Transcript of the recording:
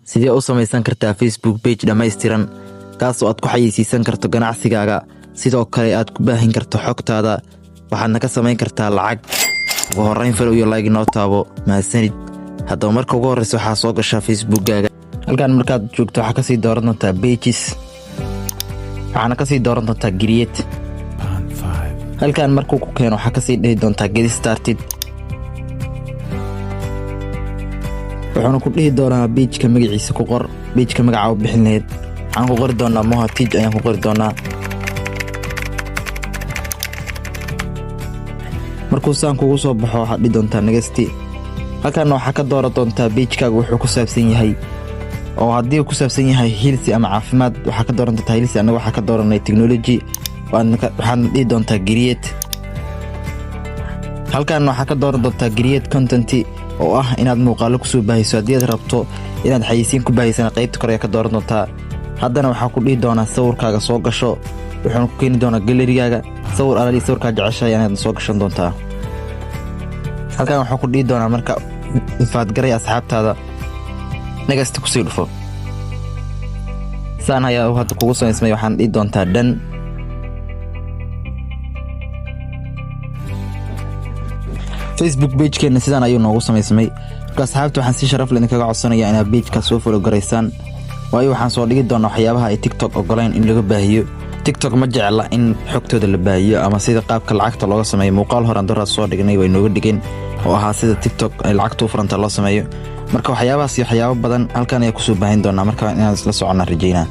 Sidee u samaysan kartaa Facebook page dhammaystiran, kaas oo aad ku xayeysiisan karto ganacsigaaga, sidoo kale aad ku baahin karto xogtaada, waxaadna ka samayn kartaa lacag? Ugu horrayn follow iyo like noo taabo, mahadsanid. Haddaba marka ugu horreysa waxaa soo gashaa Facebookkaaga. Halkan markaad joogto waxaa kasii dooran doontaa pages, waxaana kasii dooran doontaa create. Halkan markuu ku keeno waxaa kasii dhihi doontaa get started. Wuxuuna ku dhihi doonaa pageka magaciisa ku qor. Pageka magaca u bixin lahayd waxaan ku qori doonaa Moha Tij ayaan ku qori doonaa. Markuu saan kugu soo baxo waxaad dhihi doontaa next. Halkan waxaa ka dooran doontaa pagekaaga wuxuu ku saabsan yahay, oo haddii uu ku saabsan yahay health ama caafimaad waxaa ka dooran doontaa health. Annaga waxaa ka dooranay technology, waxaadna dhihi doontaa create. Halkan waxaa ka dooran doontaa create content, oo ah inaad muuqaalo kusoo baahiso. Haddii aad rabto inaad xayeysiin ku baahisana, qaybta kore ayaa ka dooran doontaa. Haddana waxaa ku dhihi doonaa sawirkaaga soo gasho. Wuxuuna ku keeni doonaa gallerygaaga. Sawir alali sawirkaa jeceshahay inaad soo gashan doontaa. Halkan waxaa ku dhihi doonaa marka invite garay asxaabtaada. Next kusii dhufo. Saan ayaa hadda kugu samaysmay. Waxaan dhihi doontaa done. Facebook pagekeenna sidaan ayuu noogu samaysmay. Marka asxaabta, waxaan si sharaf leh idinkaga codsanayaa inaad pageka soo follow garaysaan, waayo waxaan soo dhigi doonaa waxyaabaha ay TikTok ogolayn in laga baahiyo. TikTok ma jecla in xogtooda la baahiyo ama sida qaabka lacagta looga sameeyo. Muuqaal horaan doraad soo dhignay way nooga dhigeen, oo ahaa sida TikTok ay lacagta u furanta loo sameeyo. Marka waxyaabahaas iyo waxyaabo badan halkan ayaa kusoo baahin doonaa. Marka inaan isla soconnaan rajeynaa.